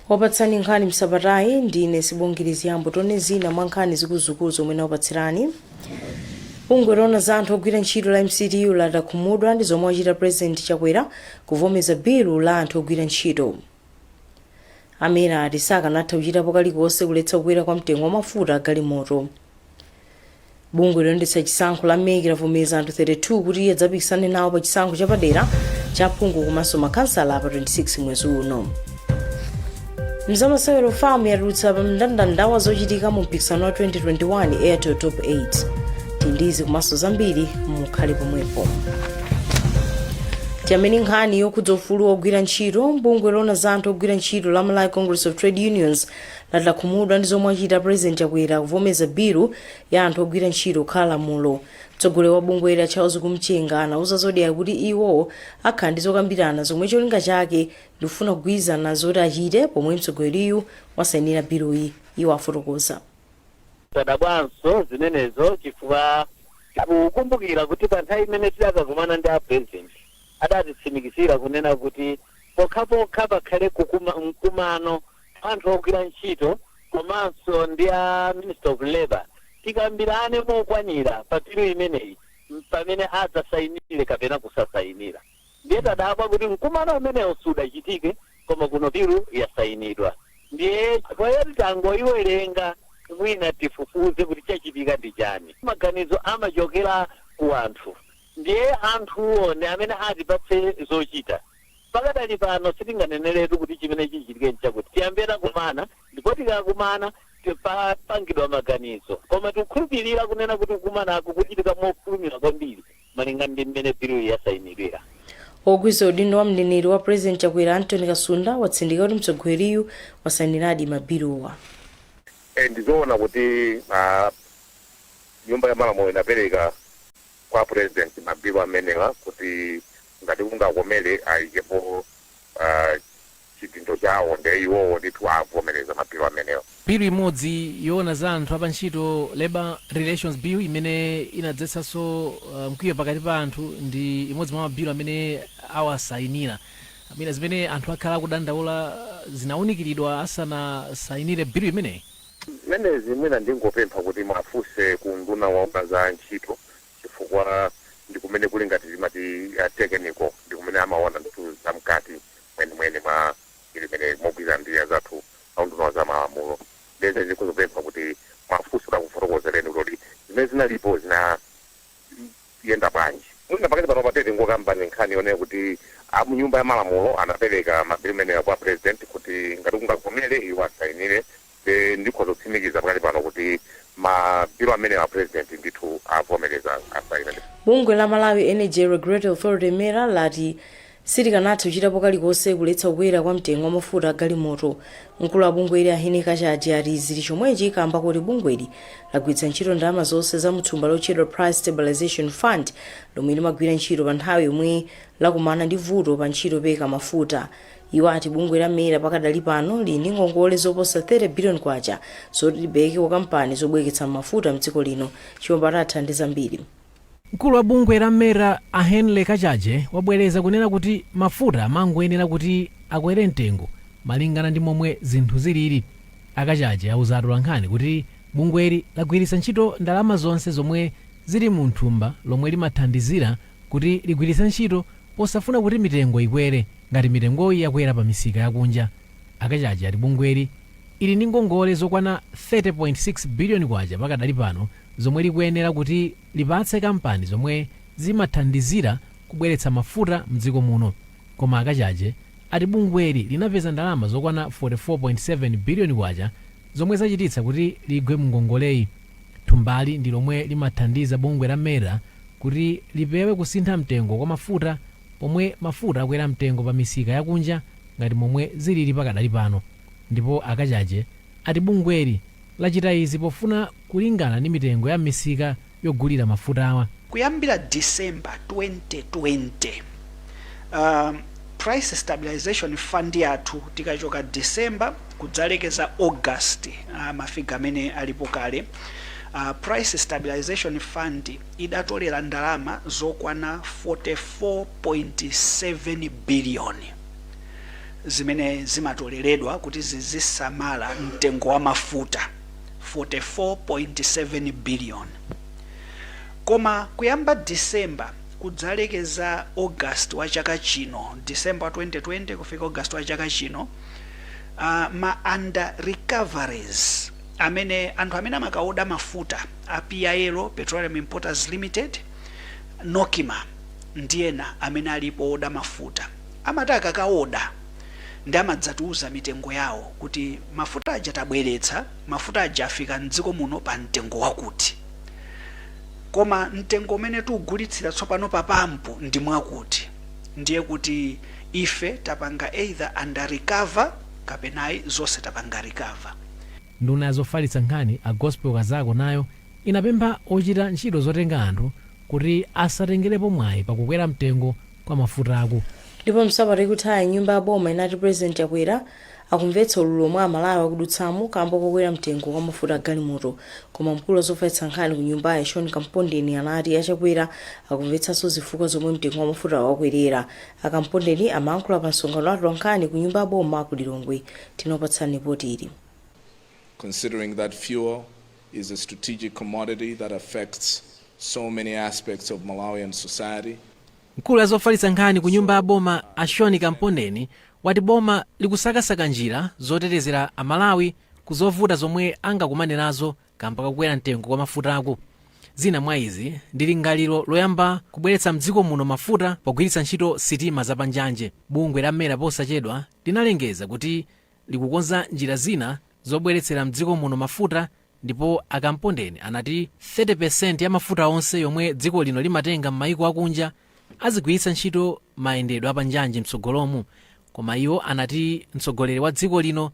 Wapatsani nkhani msabatayi ndine Sibongile Ziyambo. Tione zina mwa nkhani zikuluzikulu zomwe nakupatsirani. Bungwe loona za anthu ogwira ntchito la MCTU lati lakhumudwa ndi zomwe wachita President Chakwera kuvomereza bilu la anthu ogwira ntchito. A MERA ati sakanatha kuchitapo kalikonse kuletsa kukwera kwa mtengo wa mafuta a galimoto. Bungwe loyendetsa chisankho la MEC lavomereza anthu 32 kuti adzapikisane nawo pa chisankho chapadera cha phungu komanso makhansala pa 26 mwezi uno. Mzamasewero, FAM yatulutsa pa mndandanda wa zochitika mu mpikisano wa 2021 Airtel Top 8. Tindizi komanso zambiri, mukhale pomwepo. Tiyambe nkhani yokhudza ufulu wogwira ntchito. Bungwe loona za anthu ogwira ntchito la Malawi Congress of Trade Unions lati lakhumudwa ndi zomwe achita President Chakwera kuvomereza bilu ya anthu ogwira ntchito kukhala lamulo. Mtsogoleri wa bungweli, Charles Kumchenga, anauza Zodiak kuti iwo akhala ndi zokambirana zomwe cholinga chake ndikufuna kugwirizana zoti achite pomwe mtsogoleriyu wasayinira biluyi. Iwo afotokoza. Tadabwanso zimenezo chifukwa tikukumbukira kuti pa nthawi imene tidakakumana ndi a President, adatitsimikizira kunena kuti pokhapokha pakhale mkumano anthu ogwira ntchito komanso ndi a Minister of Labour, tikambirane mokwanira pa bilu imeneyi, pamene adzasayinire kapena kusasayinira. Ndiye tadabwa kuti mkumano umenewo sudachitike, koma kuno bilu yasayinidwa. Ndiye poyati tangoyiwerenga, mwina tifufuze kuti chachitika ndi chani. Maganizo amachokera ku anthu, ndiye anthuwo ndi amene atipatse zochita. Pakadali pano sitinganeneretu kuti chimene chichitike nchakuti tiyambe takumana, ndipo tikakumana tipangidwa maganizo, koma tikukhulupirira kunena kuti kukumanako kuchitika mofulumira kwambiri malinga ndi mmene bilu yasayinidwira. Ogwiza udindo wa mneneri wa President Chakwera, Anthony Kasunda, watsindika kuti mtsogoleriyu wasayiniradi mabiluwa. Ndizoona kuti nyumba ya malamulo inapereka kwa President mabilu amenewa kuti ngati kungakomere ayikepo chidindo chawo, nde iwowo ndithu avomereza mabilu amenewa. Bilu imodzi yoona za anthu apantchito, Labor Relations Bill, imene inadzetsanso mkwiyo pakati pa anthu, ndi imodzi mwa mabilu amene awasayinira. Amene zimene anthu akhala akudandaula zinawunikiridwa asanasayinire bilu imeneyi? Zimenezi mwina ndingopempha kuti mwafunse ku nduna waona za ntchito, chifukwa ndi kumene kuli ngati timati technical, ndi kumene amaona ndithu zamkati mwenimweni mwa bilu imene, mogwirizana ndi azathu aunduna wa za malamulo. Ndeze ndikuzopempha kuti mwafunse kuti akufotokozereni kuti zimene zinalipo zinayenda bwanji. Mwina pakati pano patete ngokamba ni nkhani yonena kuti amunyumba ya malamulo anapereka mabilu imenewa kwa President kuti ngati kungakomere iwo asayinire. Ndikhoza kutsimikiza pakati pano kuti mabilu amenewa President ndithu avomereza, asayina. Bungwe la Malawi Energy Regulatory Authority, MERA, lati silikanatha kuchitapo kalikonse kuletsa kukwera kwa mtengo wa mafuta a galimoto. Mkulu wa bungweli, a Henry Kachaje, ati zili chomwechi kamba kuti bungweli lagwiritsa ntchito ndalama zonse za muthumba lotchedwa Price Stabilization Fund, lomwe limagwira ntchito pa nthawi yomwe lakumana ndi vuto pa ntchito yopereka mafuta. Iwo ati bungwe la MERA pakadali pano lili ndi ngongole zoposa 30 billion kwacha zoti lipereke kwa kampani zobwereketsa mafuta mdziko lino. Chombo atatha ndi zambiri. Mkulu wa bungwe la MERA, a Henry Kachaje, wabwereza kunena kuti mafuta amangoyenera kuti akwere mtengo malingana ndi momwe zinthu zilili. A Kachaje auza atolankhani kuti bungweli lagwiritsa ntchito ndalama zonse zomwe zili mu thumba lomwe limathandizira kuti ligwiritse ntchito posafuna kuti mitengo ikwere ngati mitengoyi yakwera pa misika yakunja. A Kachaje ati bungweli ili ndi ngongole zokwana 30.6 biliyoni kwacha pakadali pano zomwe likuyenera kuti lipatse kampani zomwe zimathandizira kubweretsa mafuta mdziko muno. Koma a Kachaje ati bungweli linapeza ndalama zokwana 44.7 biliyoni kwacha zomwe zachititsa kuti ligwe mu ngongoleyi. Thumbali ndi lomwe limathandiza bungwe la MERA kuti lipewe kusintha mtengo kwa mafuta pomwe mafuta akwera mtengo pa misika yakunja ngati momwe zilili pakadali pano. Ndipo a Kachaje ati bungweli lachita izi pofuna kulingana ndi mitengo ya misika yogulira mafutawa. Kuyambira December 2020, Price Stabilization Fund yathu, tikachoka December kudzalekeza August, ma figure amene alipo kale, Price Stabilization Fund idatolera ndalama zokwana 44.7 billion. zimene zimatoleredwa kuti zizisamala mtengo wa mafuta, 44.7 billion. Koma kuyamba December kudzalekeza August wa chaka chino, December 2020 kufika August wa chaka chino, ma under recoveries amene anthu amene amakaoda mafuta a PIL, Petroleum Importers Limited, NOCMA ndi ena amene alipo oda mafuta, amati akakaoda ndi amadzatiuza mitengo yawo kuti mafuta aja tabweretsa, mafuta aja afika mdziko muno pa mtengo wakuti, koma mtengo umene tiugulitsira tsopano pa pampu ndi mwakuti, ndiye kuti ife tapanga either under recover kapenayi zonse tapanga recover. Nduna yazofalitsa nkhani a Gospel Kazako nayo inapempha ochita ntchito zotenga anthu kuti asatengerepo mwayi pakukwera mtengo kwa mafutaku. Ndipo msabata ikuthayi, nyumba ya boma inati President Chakwera akumvetsa ululu omwe Amalawi akudutsamo kamba kokwera mtengo kwa mafuta agalimoto. Koma mkulu wa zofalitsa nkhani ku nyumbayi, Sean Kampondeni, anati aChakwera akumvetsanso zifukwa zomwe mtengo wa mafuta wakwerera. AKampondeni amayankhula pa msonkhano wa atolankhani ku nyumba ya boma ku Lilongwe. Tinakupatsani ripoti ili. Considering that fuel is a strategic commodity that affects so many aspects of Malawian society. Mkulu wa zofalitsa nkhani ku nyumba ya boma a Sean Kampondeni wati boma likusakasaka njira zotetezera Amalawi ku zovuta zomwe angakumane nazo kamba kakukwera mtengo kwa mafutaku. Zina mwa izi ndi lingaliro loyamba kubweretsa mdziko muno mafuta pogwiritsa ntchito sitima zapanjanje. Bungwe la MERA posachedwa linalengeza kuti likukonza njira zina zobweretsera mdziko muno mafuta, ndipo aKampondeni anati 30% ya mafuta onse yomwe dziko lino limatenga m'mayiko akunja azigwiritsa ntchito mayendedwe apanjanji mtsogolomu. Koma iwo anati mtsogoleri wa dziko lino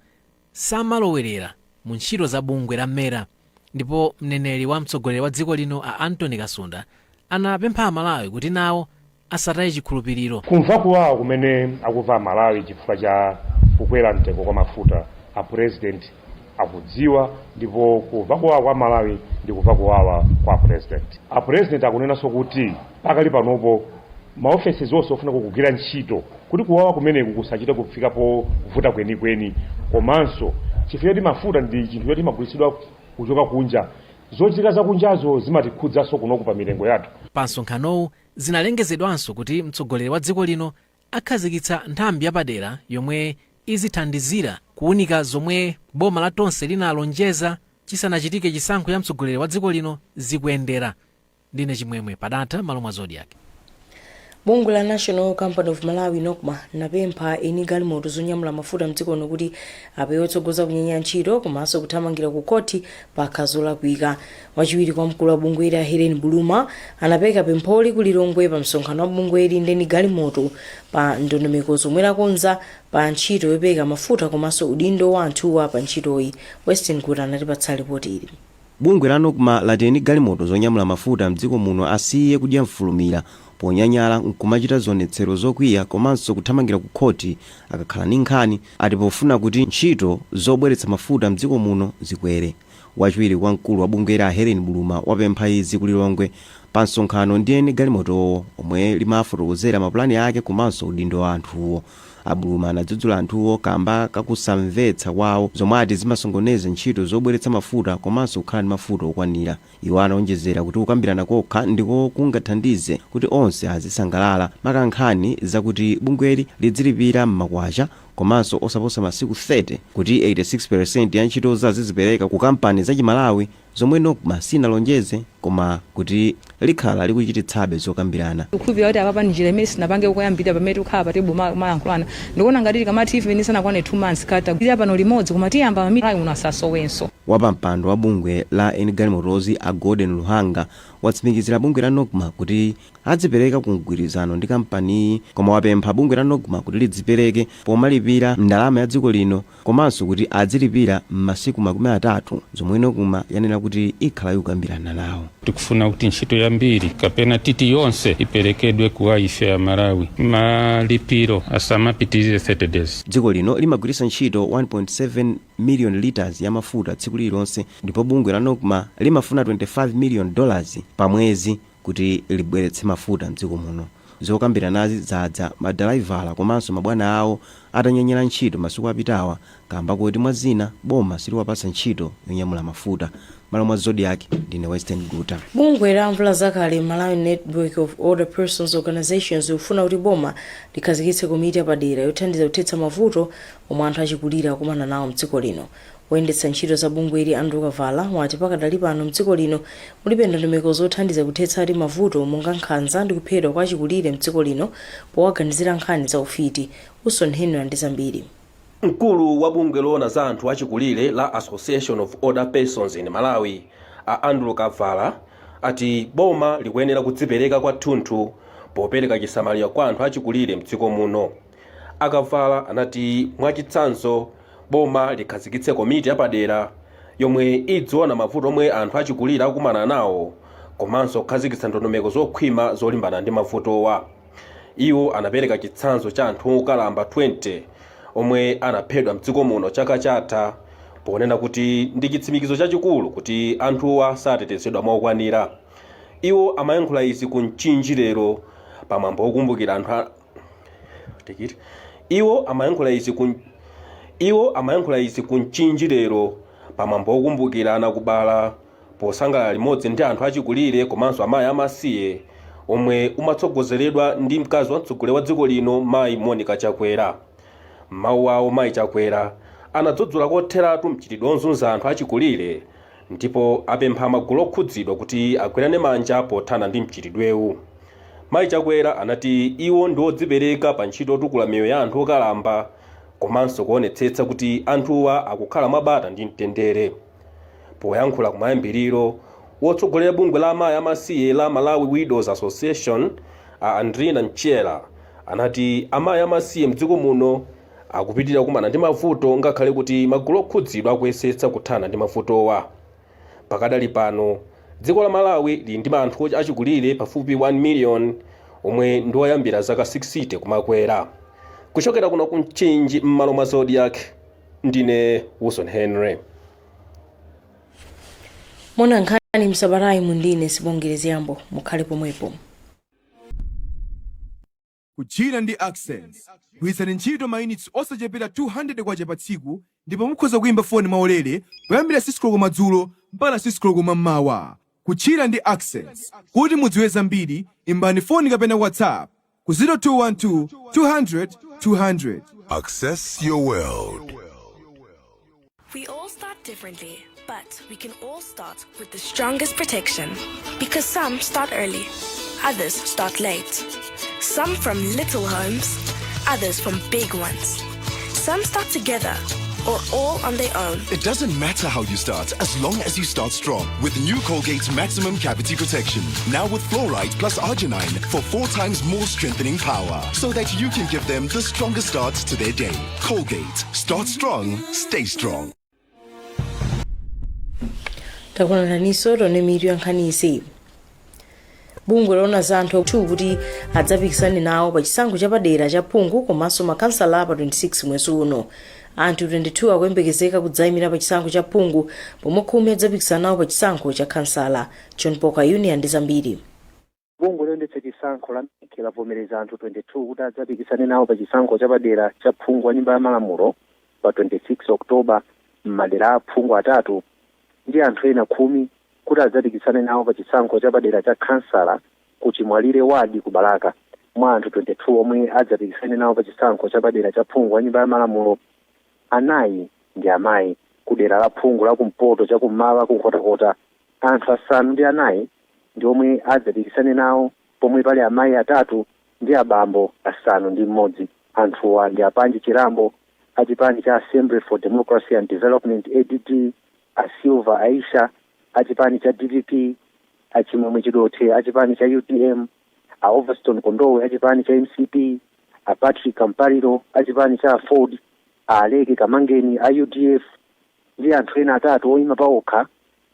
samalowerera mu ntchito za bungwe la MERA. Ndipo mneneri wa mtsogoleri wa dziko lino a Anthony Kasunda anapempha Amalawi kuti nawo asataye chikhulupiriro. Kumva kuwawa kumene akumva Amalawi chifukwa cha kukwera mtengo kwa mafuta, a President akudziwa, ndipo kumva kuwawa kwa Malawi ndi kumva kuwawa kwa President. A President akunenanso kuti pakali panopo maofesi zonse ofuna kugwira ntchito kuti kuwawa kumeneku kusachite kufika povuta kwenikweni, komanso chifukwa choti mafuta ndi chinthu choti chimagulitsidwa kuchoka kunja, zochitika zakunjazo zimatikhudzanso kunoku pa mitengo yathu. Pa msonkhanowu zinalengezedwanso kuti mtsogoleri wa dziko lino akhazikitsa nthambi yapadera yomwe izithandizira kuwunika zomwe boma la Tonse linalonjeza chisanachitike chisankho cha mtsogoleri wa dziko lino zikuyendera. Ndine Chimwemwe Padatha, malo mwa Zodiak. Bungwe la National Oil Company of Malawi, NOCMA, linapempha eni galimoto zonyamula mafuta mdziko muno kuti apewe kutsogoza kunyanya ntchito komanso kuthamangira ku khoti pakha zolakwika. Wachiwiri kwa mkulu wa bungweli a Helen Buluma anapereka pempholi ku Lilongwe pa msonkhano wa bungweli ndi eni galimoto pa ndondomeko zomwe lakonza pa ntchito yopereka mafuta komanso udindo wa anthuwa pa ntchitoyi. Western kuti anatipatsa ripoti ili. Bungwe la NOCMA lati eni galimoto zonyamula mafuta mdziko muno asiye kudya mfulumira ponyanyala nkumachita zionetsero zokwiya komanso kuthamangira ku khoti akakhala ndi nkhani, ati pofuna kuti ntchito zobweretsa mafuta mdziko muno zikwere. Wachiwiri kwa mkulu wa bungweli a Helen Buluma wapempha izi ku Lilongwe pa msonkhano ndi eni galimotowo omwe limafotokozera mapulani ake komanso udindo wa anthuwo. A Buluma anadzudzula anthuwo kamba kakusamvetsa kwawo zomwe ati zimasokoneza ntchito zobweretsa mafuta komanso kukhala ndi mafuta okwanira. Iwo anaonjezera kuti kukambirana kokha ndiko kungathandize kuti onse azisangalala, maka nkhani zakuti bungweli lidzilipira m'makwacha komanso osaposa masiku 30, kuti 86% ya ntchitozo azizipereka ku kampani za Chimalawi zomwe NOCMA sinalonjeze koma kuti likhala likuchititsabe zokambirana. Kukhulupirira kuti apapa njira imene sinapange koyambirira pamene tikukhala pa table malankhulana, ndikuona ngati tikamati even isanakwane 2 months kata tili pano limodzi, koma tiyamba mamalawi muno asasowenso. Wapampando wa bungwe la eni galimotozi a Gordon Luhanga watsimikizira bungwe la NOCMA kuti adzipereka ku mgwirizano ndi kampaniyi, koma wapempha bungwe la NOCMA kuti lidzipereke pomalipira ndalama ya dziko lino komanso kuti adzilipira m'masiku 30, zomwe NOCMA yanena kuti ikhala ikukambirana nawo. Tikufuna kuti ntchito yambiri kapena titi yonse iperekedwe kwa ife a Malawi, malipiro asamapitirire 30 days. Dziko lino limagwiritsa ntchito 1.7 million litres ya mafuta tsiku lililonse, ndipo bungwe la NOCMA limafuna $25 million pa mwezi kuti libweretse mafuta mdziko muno. Zokambiranazi zadza madalaivala komanso mabwana awo atanyanyala ntchito masiku apitawa kamba kuti mwa zina boma siliwapatsa ntchito yonyamula mafuta. Malo mwa Zodiak, ndine Western Guta. Bungwe la mvula zakale, Malawi Network of Older Persons Organizations, likufuna kuti boma likhazikitse komiti yapadera yothandiza kuthetsa mavuto omwe anthu achikulire akumana nawo mdziko lino. Woyendetsa ntchito za bungweli, Andrew Kavala, wati pakadali pano mdziko lino mulibe ndondomeko zothandiza kuthetsati mavuto monga nkhanza ndi kuphedwa kwa achikulire mdziko lino powaganizira nkhani za ufiti. Uston Henry ndi zambiri. Mkulu wa bungwe loona za anthu achikulire la Association of Older Persons in Malawi, a Andrew Kavala, ati boma likuyenera kudzipereka kwathunthu popereka chisamaliro kwa anthu achikulire mdziko muno. Akavala anati mwachitsanzo boma likhazikitse komiti yapadera yomwe idziona mavuto omwe anthu achikulire akumana nawo komanso kukhazikitsa ndondomeko zokhwima zolimbana ndi mavutowa. Iwo anapereka chitsanzo cha anthu okalamba 20 omwe anaphedwa mdziko muno chaka chatha, ponena kuti ndi chitsimikizo chachikulu kuti anthuwa satetezedwa mokwanira. Iwo amayankhula izi ku Mchinji lero pamwambo wokumbukira anthu a tikiti. Iwo amayankhula izi ku Mchinji lero pamwambo wokumbukira anakubala, posangalala limodzi ndi anthu achikulire komanso amayi amasiye, omwe umatsogozeredwa ndi mkazi wa mtsogoleri wa dziko lino, Mayi Monica Chakwera. Mawu awo, Mayi Chakwera anadzudzula kotheratu mchitidwe ozunza anthu achikulire ndipo apempha magulu okhudzidwa kuti agwirane manja pothana ndi mchitidwewu. Mayi Chakwera anati iwo ndi odzipereka pa ntchito yotukula miyoyo ya anthu okalamba komanso kuonetsetsa kuti anthuwa akukhala mwabata ndi mtendere. Poyankhula kumayambiriro, wotsogolera bungwe la amayi amasiye la Malawi Widows Association, a Andrina Mchera, anati amayi amasiye mdziko muno akupitirira kukumana ndi mavuto ngakhale kuti magulu okhudzidwa akuyesetsa kuthana ndi mavutowa. Pakadali pano dziko la Malawi lili ndi anthu achikulire pafupi 1 million omwe ndi oyambira zaka 60 kumakwera. Kuchokera kuno ku Mchinji, m'malo mwa Zodiak, ndine Wilson Henry. Mona nkhani msabatayi mundine Sibongere Ziyambo. Mukhale pomwepo. Kuchira ndi Access, gwiritsani ntchito mayunitsi osachepera 200 kwacha pa tsiku ndipo mukhoza kuyimba foni mwaulere kuyambira 6 koloko madzulo mpaka 6 koloko mammawa. Kuchira ndi Access. Kuti mudziwe zambiri, imbani foni kapena WhatsApp ku 0212 200 200. Access your world. We all start differently, but we can all start with the strongest protection. Because some start early, others start late. Some from little homes, others from big ones. Some start together or all on their own. It doesn't matter how you start, as long as you start strong. With new Colgate Maximum Cavity Protection. Now with fluoride plus arginine for four times more strengthening power. So that you can give them the strongest start to their day. Colgate. Start strong, stay strong. Takulandiraninso. Tione mitu ya nkhanizi. Bungwe loona za anthu 2 kuti adzapikisane nawo pa chisankho chapadera cha phungu komanso makhansala pa 26 mwezi uno. Anthu 22 akuyembekezeka kudzayimira pa chisankho cha phungu, pomwe 10 adzapikisana nawo pa chisankho cha khansala. John Poka Union ndi zambiri. Bungwe loyendetsa chisankho la MEC lavomereza anthu 22 kuti adzapikisane nawo pa chisankho chapadera cha phungu wa Nyumba ya Malamulo pa 26 Oktoba m'madera a phungu atatu, ndi anthu ena 10 kuti adzapikisane nawo pa chisankho chapadera cha khansala ku Chimwalire Ward ku Balaka. Mwa anthu 22 omwe adzapikisane nawo pa chisankho chapadera cha phungu wa Nyumba ya Malamulo, anayi ndi amayi. Ku dera la phungu la kumpoto chakummawa ku Nkhotakota, anthu asanu ndi anayi ndi omwe adzapikisane nawo, pomwe pali amayi atatu ndi abambo asanu ndi mmodzi. Anthuwa ndi Apanji Chirambo achipani cha Assembly for Democracy and Development, ADD, a Silva Aisha achipani cha DPP, Achimwemwe Chidothe achipani cha UTM, a Overstone Kondowe achipani cha MCP, a Patrick Kampaliro achipani cha AFORD, a Aleke Kamangeni a UDF, ndi anthu ena atatu oyima paokha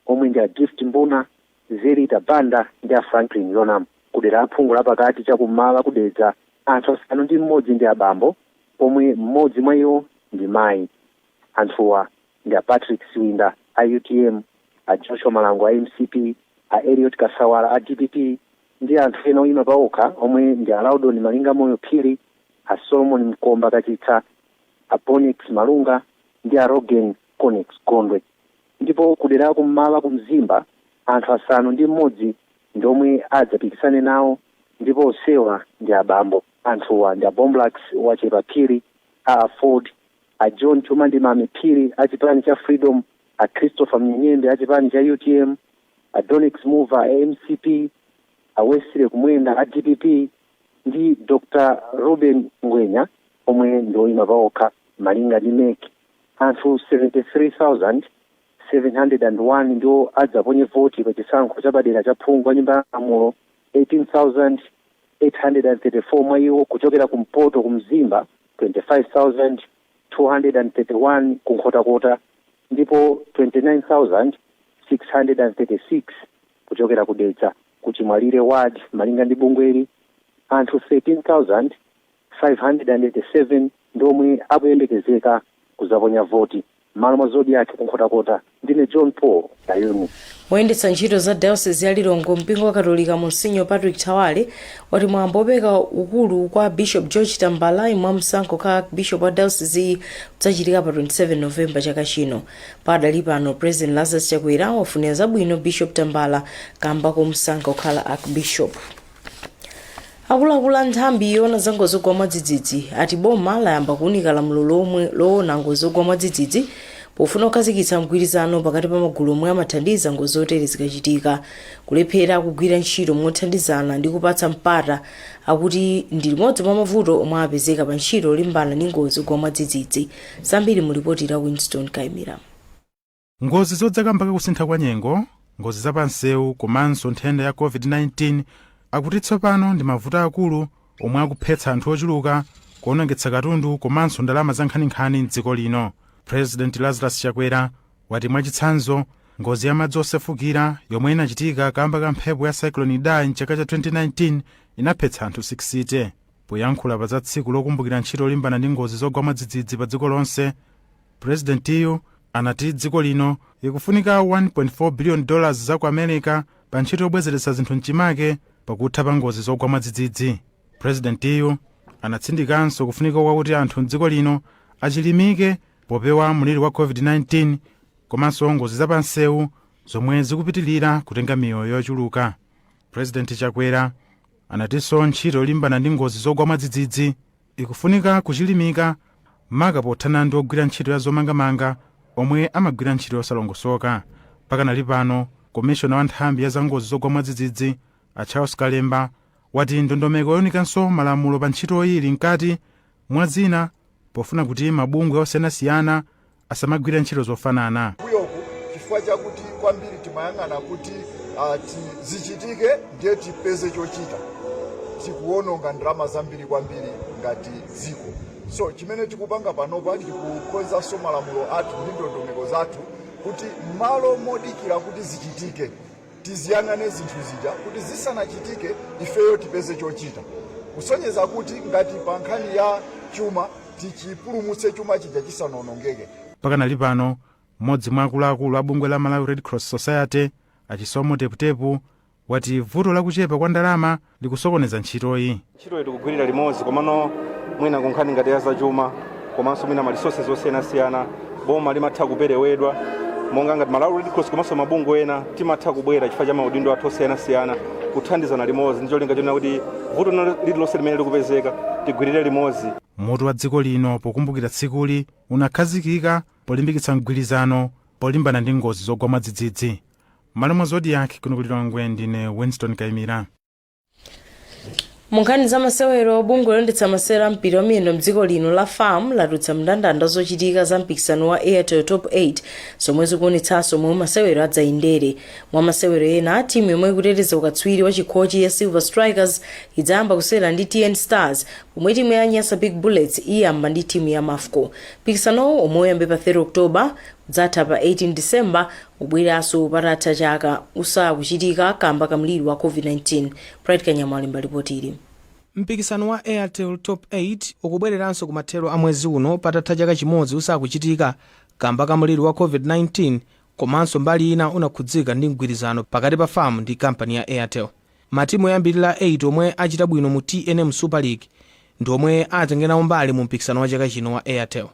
omwe ndi a Gift Mbuna, Zelita Banda ndi a Franklin Yonam. Kudera la phungu lapakati chakummawa kudedza, anthu asanu ndi mmodzi ndi abambo pomwe mmodzi mwa iwo ndi mayi. Anthuwa ndi a Patrick Siwinda a UTM, a Joshua Malango a MCP, a Eliot Kasawala a DPP, Ndi anthu ena oyima paokha omwe ndi a Laudon Malingamoyo Phiri, a Solomon Mkomba Kachitsa, a Bonix Malunga ndi a Rogen Conex Gondwe. Ndipo kudera kummawa ku Mzimba, anthu 6 ndi omwe adzapikisane nawo, ndipo onsewa ndi abambo. Anthuwa ndi a Bomblax Wachepa Phiri a Aford, a John Chumandimami Phiri a chipani cha Freedom, a Christopher Mnyenyembe a chipani cha UTM, a Donix Muva a MCP, a Wesley Kumwenda a DPP ndi Dr Ruben Ngwenya omwe ndi oyima paokha. Malinga ndi MEC, anthu 73,701 ndiwo adzaponye voti pa chisankho chapadera cha phungu wa Nyumba ya Malamulo, 18,834 mwa iwo kuchokera kumpoto ku Mzimba, 25,231 ku Nkhotakota ndipo 29,636 kuchokera ku Dedza. Ku Chimwalire ward, malinga ndi bungweli, anthu 13,587 ndiomwe akuyembekezeka kuzaponya voti. Malo mwa Zodiak ku Nkhotakota, ndine John Paul Kayuni. Woyendetsa ntchito za Diocese ya Lilongwe, mpingo wa Katolika, Monsinyo Patrick Thawale, wati mwambo wopereka ukulu kwa Bishop George Tambala mwamusankha kukhala bishop wa diocese udzachitika pa 27 Novemba chaka chino. Padali pano, President Lazarus Chakwera wafunira zabwino Bishop Tambala kamba komusankha kukhala archbishop. Akuluakulu a nthambi yoona za ngozi zogwa mwadzidzidzi ati boma layamba kuunika lamulo lomwe loona ngozi zogwa mwadzidzidzi pofuna kukhazikitsa mgwirizano pakati pa magulu omwe amathandiza ngozi zotere zikachitika. Kulephera kugwira ntchito mothandizana ndi kupatsa mpata akuti ndi limodzi mwa mavuto omwe apezeka pa ntchito yolimbana ndi ngozi zogwa mwadzidzidzi. Zambiri mu lipoti la Winston Kaimira. Ngozi zodzaka mpaka kusintha kwa nyengo, ngozi zapamsewu komanso nthenda ya COVID-19 akuti tsopano ndi mavuto akulu omwe akuphetsa anthu ochuluka, kuonongetsa katundu komanso ndalama za nkhaninkhani mdziko lino. President Lazarus Chakwera wati mwachitsanzo, ngozi ya madzi osefukira yomwe inachitika kamba ka mphepo ya Cyclone Idai mchaka cha 2019 inaphetsa anthu 60. Poyankhula pa za tsiku lokumbukira ntchito yolimbana ndi ngozi zogwa mwadzidzidzi pa dziko lonse, purezidentiyu anati dziko lino ikufunika $1.4 billion za ku America pa ntchito yobwezeretsa zinthu mchimake pakutha pa ngozi zogwa mwadzidzidzi. Purezidentiyu anatsindikanso kufunika kwakuti anthu mdziko lino achilimike popewa mliri wa COVID-19 komanso ngozi zapamsewu zomwe zikupitilira kutenga miyoyo yochuluka. Purezidenti Chakwera anatinso ntchito yolimbana ndi ngozi zogwa mwadzidzidzi ikufunika kuchilimika, maka pothana ndi ogwira ntchito ya zomangamanga omwe amagwira ntchito yosalongosoka. Pakanali pano, komishona wa nthambi ya zangozi zogwa mwadzidzidzi a Charles Kalemba wati ndondomeko yowunikanso malamulo pa ntchitoyi ili mkati, mwa zina pofuna kuti mabungwe osiyanasiyana asamagwire ntchito zofanana. Kuyoku chifukwa chakuti kwambiri timayang'ana kuti zichitike ndiye tipeze chochita, tikuwononga ndalama zambiri kwambiri ngati dziko. So chimene tikupanga panopa, tikukonzanso malamulo athu ndi ndondomeko zathu kuti malo modikira kuti zichitike, tiziyang'ane zinthu zija kuti zisanachitike ifeyo tipeze chochita, kusonyeza kuti ngati pa nkhani ya chuma, tichipulumutse chuma chija chisanawonongeke. Pakanali pano, mmodzi mwa akuluakulu a bungwe la Malawi Red Cross Society, Achisomo Teputepu, wati vuto lakuchepa kwa ndalama likusokoneza ntchitoyi. Ntchitoyi tikugwirira limodzi, komano mwina kunkhani ngati ya zachuma komanso mwina ma resources osiyanasiyana, boma limatha kuperewedwa. Monga ngati Malawi Red Cross komanso mabungwe ena, timatha kubwera chifukwa cha maudindo athu osiyanasiyana kuthandizana limodzi ndi cholinga chonena kuti vuto lililonse limene likupezeka tigwirire limodzi. Mutu wa dziko lino pokumbukira tsikuli unakhazikika polimbikitsa mgwirizano polimbana ndi ngozi zogwa mwadzidzidzi. Malo mwa Zodiak kuno ku Lilongwe, ndine Winston Kaimira. Mu nkhani za masewero, bungwe loyendetsa masewero a mpira wa miyendo mdziko lino la FAM latulutsa mndandanda zochitika za mpikisano wa Airtel Top 8 zomwe zikuonetsanso momwe masewero adzayendere. Mwa masewero ena, timu yomwe ikuteteza ukatswiri wa chikhochi ya Silver Strikers idzayamba kusewera ndi TN Stars, pomwe timu ya Nyasa Big Bullets iyamba ndi timu ya Mafco. Mpikisanowu, omwe uyambe pa 30 October udzatha pa 18 December, ubweranso patatha chaka usakuchitika kamba ka mliri wa COVID-19. Bright Kanyama walemba ripoti ili. Mpikisano wa Airtel Top 8 ukubwereranso kumathero a mwezi uno patatha chaka chimodzi usakuchitika kamba ka mliri wa COVID-19, komanso mbali ina unakhudzika ndi mgwirizano pakati pa FAM ndi kampani ya Airtel. Matimu oyambirira 8 omwe achita bwino mu TNM Super League ndi omwe atenge nawo mbali mu mpikisano wa chaka chino wa Airtel.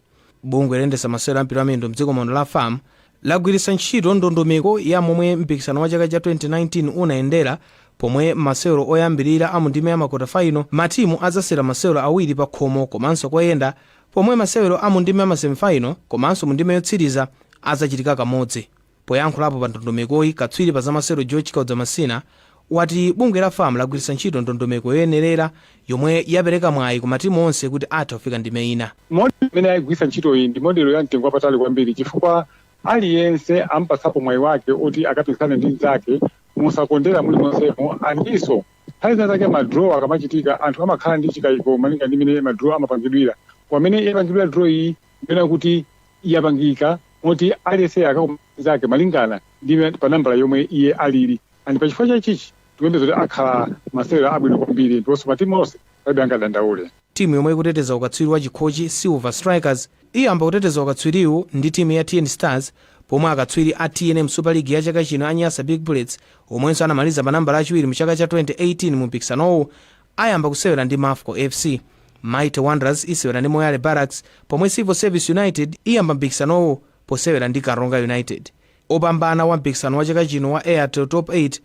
Bungwe loyendetsa masewero a mpira wa miyendo mdziko muno la FAM lagwiritsa ntchito ndondomeko ya momwe mpikisano wa chaka cha 2019 unayendera, pomwe masewero oyambirira a mu ndime ya makotafaino matimu adzasewera masewero awiri pa khomo komanso koyenda, pomwe masewero a mu ndime ya masemifaino komanso mu ndime yotsiriza adzachitika kamodzi. Poyankhulapo pa ndondomekoyi, katswiri pa zamasewero George Kaudzamasina wati bungwe la FAM lagwiritsa ntchito ndondomeko yoyenerera yomwe yapereka mwayi ku matimu onse kuti atha kufika ndime ina. Model imene ayigwiritsa ntchito iyi ndi model ya mtengo wapatali kwambiri, chifukwa aliyense ampatsapo mwayi wake oti akapikisane ndi mnzake musakondera mulimonsemo. Andinso nthawi zina zake madraw akamachitika, anthu amakhala ndi chikayiko malinga ndi imene madraw amapangidwira. Pamene yapangidwira draw iyi, ndiona kuti yapangika moti aliyense akakumana zake malingana ndi pa nambala yomwe iye alili, and pachifukwa chachichi tikuyembekeza kuti akhala masewera abwino kwambiri, ndiponso matimu onse palibe angadandaule. Timu yomwe ikuteteza ukatswiri wa chikhochi, Silver Strikers, iyamba kuteteza ukatswiriwu ndi timu ya TN Stars, pomwe akatswiri a TNM Super League ya chaka chino a Nyasa Big Bullets, omwenso anamaliza pa nambala yachiwiri mu chaka cha 2018 mu mpikisanowu, ayamba kusewera ndi Mafco FC. Mighty Wanderers isewera ndi Moyale Barracks, pomwe Civil Service United iyamba mpikisanowu posewera ndi Karonga United. Opambana wa mpikisano wa chaka chino wa Airtel Top 8,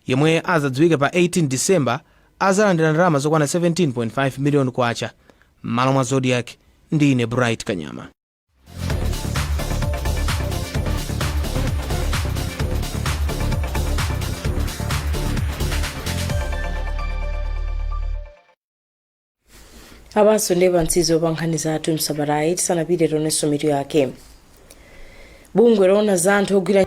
yemwe azadziwike pa 18 December, azalandira ndalama zokwana 17.5 miliyoni kwacha. M'malo mwa Zodiak, ndine Bright Kanyama. Apanso ndiye pamtsiriziro pa nkhani zathu msabatayi. Tisanapite, tionenso mitu yake. Bungwe loona za anthu ogwira